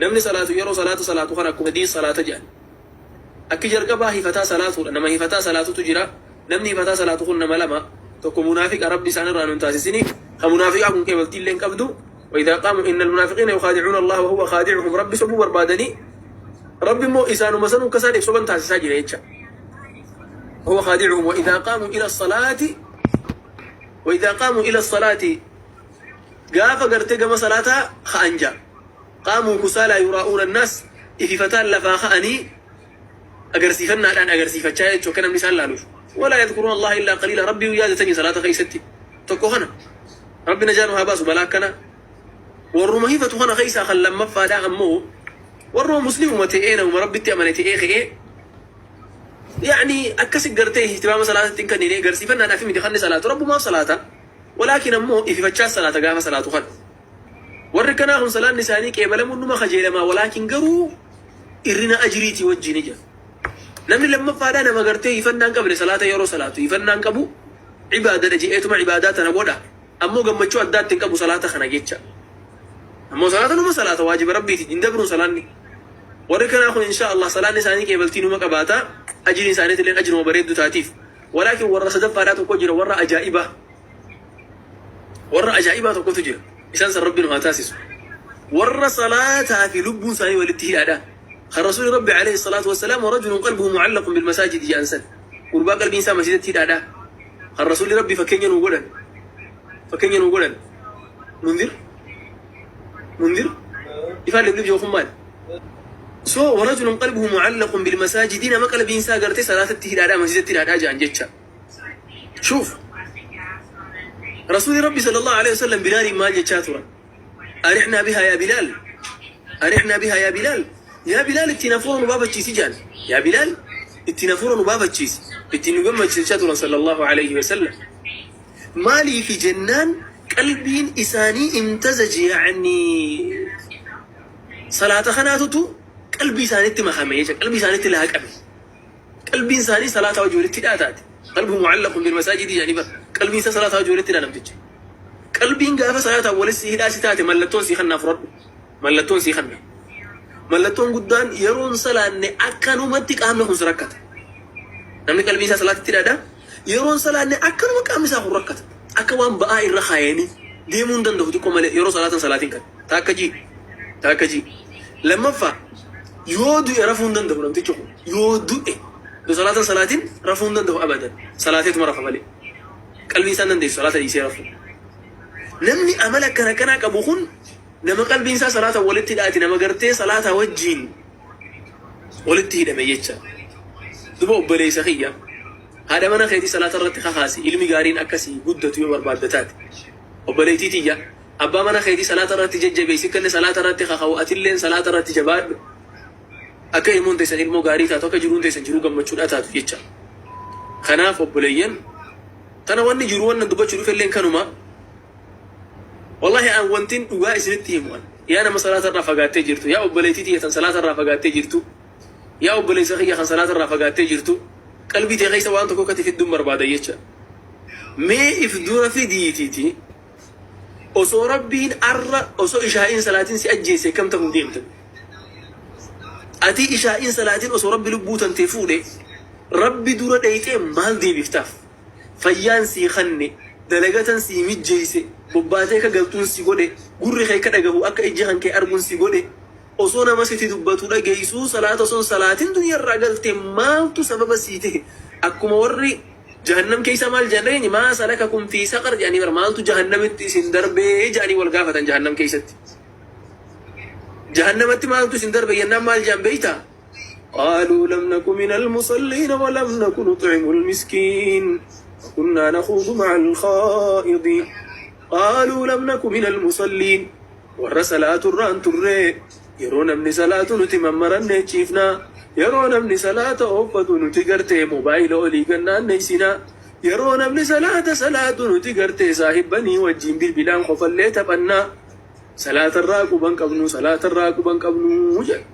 Namni salaatu yeroo salaata salaatu kana akkuma diin salaata jedhan. Akki jalqabaa hifataa salaatuudha. Nama hifataa salaatutu jira. Namni hifataa salaatu kun nama lama. Tokko munaafiqa, Rabbi isaan irraa nun taasisini. Ka munaafiqaa kun qeebaltii illee hin qabdu. وإذا قاموا إن المنافقين يخادعون الله وهو خادعهم. Rabbi sobuu barbaadanii, Rabbi immoo isaanuma sanuu akka isaaniif soban taasisaa jira jecha. وهو خادعهم. وإذا قاموا إلى الصلاة، وإذا قاموا إلى الصلاة, gaafa gartee gama salaataa ka'an jaa, قاموا كسالى يراءون الناس, ififataan lafaa ka'anii agarsiifannaadhaan agarsiifachaa jechuu, akka namni isaan laaluuf. ولا يذكرون الله إلا قليلا. Rabbii yaadatanii salaata keessatti. Tokko kana. Rabbi najaa nu haa baasu balaa akkana. Warruma hifatu kana keessaa kan lammaffaadhaa ammoo warruma muslimuma ta'ee, namuma Rabbitti amane ta'ee ka'ee, يعني akkasi gartee ihtimaama salaatatti hin kennine. Agarsiifannaadhaaf miti kanni salaatu, Rabbumaaf salaata. ولكن ammoo ififachaa salaata gaafa salaatu kana. Warri kanaa kun salaanni isaanii qeebalamuun numa kajeelamaa, ولكن garuu irrina ajiriitii wajjin ija. Namni lammaffaadhaa nama gartee hifannaa hin qabne. Salaata yeroo salaatu hifannaa hin qabu. Ibaadadha je'eetuma ibaadaa tana godha. Ammoo gammachuu addaatti hin qabu salaata kana jecha. Ammoo salaata numa salaata, waajiba Rabbiiti, hin dabruun salaanni. Warri kanaa kun insha Allah salaanni isaanii qeebaltii numa qabaata. Ajiriin isaaniitillee ajiruma bareeddu taatiif. ولكن warra sadaffaadhaa tokko jira, warra ajaa'ibaa. Warra ajaa'ibaa tokkotu jira. Isaan san Rabbi nu haa taasisu. Warra salaataa fi lubbuun isaanii walitti hidhaadha. Kan Rasuulli Rabbi عليه الصلاة والسلام ورجل قلبه معلق بالمساجد jedhan san. Gurbaa qalbiin isaa masjidatti hidhaadha. Kan Rasuulli Rabbi fakkeenya nuu godhan. Fakkeenya nuu godhan. Mundir? Mundir? Ifaan liblib jookun maali? So ورجل قلبه معلق بالمساجد, nama qalbiin isaa gartee salaatatti hidhaadha, masjidatti hidhaadha jedhan jecha. شوف, Rasuulli Rabbi صلى الله عليه وسلم Bilaaliin maal jechaa turan? أرحنا بها يا بلال, أرحنا بها يا بلال, yaa Bilaal, ittiin hafuura nu baafachiisi jedhan. Yaa Bilaal, ittiin hafuura nu baafachiisi, ittiin nu gammachiisaa turan صلى الله عليه وسلم. Maaliifi jennaan, qalbiin isaanii امتزج, يعني salaata kanaatutu qalbii isaaniitti makame jecha, qalbii isaaniitti laaqame. Qalbiin isaanii salaata wajji walitti hidhaa. قلبه معلق بالمساجد jedhanii bara. Qalbiin isaa salaata wajji walitti hidhaa namtichi. Qalbiin gaafa salaata walitti hidhaa si taate, mallattoon sii kannaa fudhadhu. Mallattoon sii kanna. Mallattoon guddaan, yeroon salaanne akkanumatti qaamni kun si rakkata. Namni qalbii isaa salaatatti hidhaadha. Yeroon salaanne akkanuma qaamni isaa kun rakkata. Akka waan ba'aa irra kaayanii deemuu hin danda'u xiqqoo malee yeroo salaatan salaatiin kan. Taakka jii. Taakka jii. Lammaffaa, yoo du'e rafuu hin danda'u namtichi kun. Yoo du'e, yoo salaatan salaatiin rafuu hin danda'u abadan. Salaateetuma rafa malee. Qalbiin isaa hin dandeessu salaata dhiisee rafuu. Namni amala akkana akkanaa qabu kun nama qalbiin isaa salaata walitti hidhaati, nama gartee salaata wajjiin walitti hidhame jecha. Duba obboleessa kiyya, haadha mana keetii salaata irratti kakaasi, ilmi gaariin akkasii guddatu yoo barbaadda taate. Obboleettii tiyya, abbaa mana keetii salaata irratti jajjabeessi, akka inni salaata irratti kaka'u, atilleen salaata irratti jabaadhu. Akka ilmoon teessan ilmoo gaarii taatu, akka jiruun teessan jiruu gammachuudhaa taatu jecha. Kanaaf obboleeyyan, tana wanni jiru wannan dubbachuu dhufelleen kanuma. Wallahi an wantin dhugaa isinitti himu an. Yaa nama salaata irraa fagaattee jirtu, yaa obboleettii tiyya tan salaata irraa fagaattee jirtu, yaa obboleessa kiyya kan salaata irraa fagaattee jirtu, qalbii tee keessa waan tokko akkati fidduun barbaada jecha. Mee if dura fidiitiiti, osoo Rabbiin arra osoo ishaa'iin salaatiin si ajjeese kam ta'uu deemta? Ati ishaa'iin salaatiin osoo Rabbi lubbuu tantee fuudhe, Rabbi dura dheeyxee maal deebiftaaf? Fayyaan sii kanne, dalagatan sii mijjeeyse, bobbaatee akka galtuun si godhe, gurri kee akka dhagahu, akka ijji kan kee arguun si godhe, osoo nama sitti dubbatu dhageessuu salaata osoo salaatiin duniyarraa galte, maaltu sababa sii ta'e? Akkuma warri jahannam keessa maal jedhan dhageenye, ما سلككم في سقر jedhanii bara, maaltu jahannamitti isin darbee jedhanii wal gaafatan jahannam keessatti. Jahannamatti maaltu isin darbe jennaan maal jedhan beeytaa? قالوا لم نك من المصلين ولم نك نطعم المسكين وكنا نخوض مع الخائضين. قالوا لم نك من المصلين, warra salaatu irraan turre. Yeroo namni salaatu nuti mammarannee ciifna, yeroo namni salaata ooffatu nuti gartee moobaayila olii gannaanneessina, yeroo namni salaata salaatu nuti gartee saahibbanii wajjin bilbilaan kofallee taphannaa, salaatarraa quban qabnu, salaatarraa quban qabnu jedhe.